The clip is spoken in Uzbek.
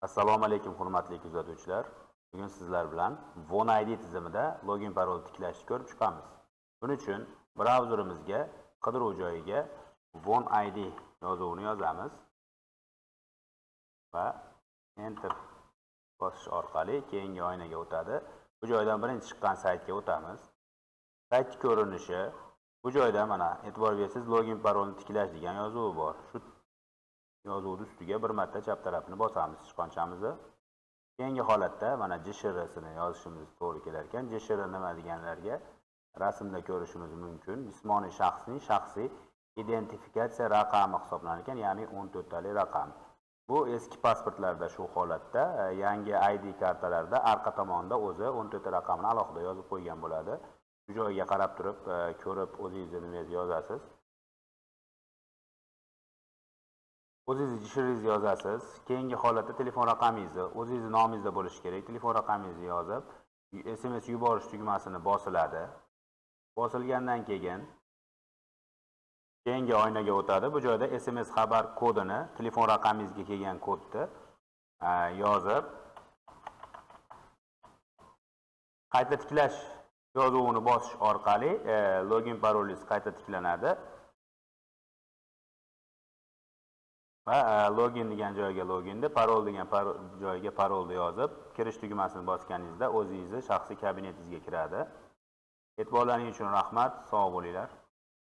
Assalomu alaykum, hurmatli kuzatuvchilar. Bugun sizlar bilan VonID tizimida login parol tiklashni ko'rib chiqamiz. Buning uchun brauzerimizga qidiruv joyiga VonID yozuvini yozamiz va Enter bosish orqali keyingi oynaga o'tadi. Bu joydan birinchi chiqqan saytga o'tamiz. Sayt ko'rinishi bu joyda mana e'tibor bersangiz login parolni tiklash degan yozuvi bor. Shu yozuvni ustiga bir marta chap tarafini bosamiz sichqonchamizni. Keyingi holatda mana JSHRsini yozishimiz to'g'ri kelar ekan. JSHR nima deganlarga rasmda ko'rishimiz mumkin. Jismoniy shaxsning shaxsiy identifikatsiya raqami hisoblanar ekan, ya'ni 14 talik raqam. Bu eski pasportlarda shu holatda, yangi ID kartalarda arqa tomonda o'zi 14 ta raqamni alohida yozib qo'ygan bo'ladi. Shu joyga qarab turib, ko'rib o'zingizni nimangizni yozasiz. O'zingizni JSHRingizni yozasiz. Keyingi holatda telefon raqamingizni, o'zingizni nomingizda bo'lishi kerak. Telefon raqamingizni yozib, SMS yuborish tugmasini bosiladi. Bosilgandan keyin keyingi oynaga o'tadi. Bu joyda SMS xabar kodini, telefon raqamingizga kelgan kodni yozib, qayta tiklash yozuvini bosish orqali login parolingiz qayta tiklanadi. Va login degan joyga loginni, parol degan joyga parolni yozib, kirish tugmasini bosganingizda o'zingizni shaxsiy kabinetingizga kiradi. E'tiborlaringiz uchun rahmat, sog' bo'linglar.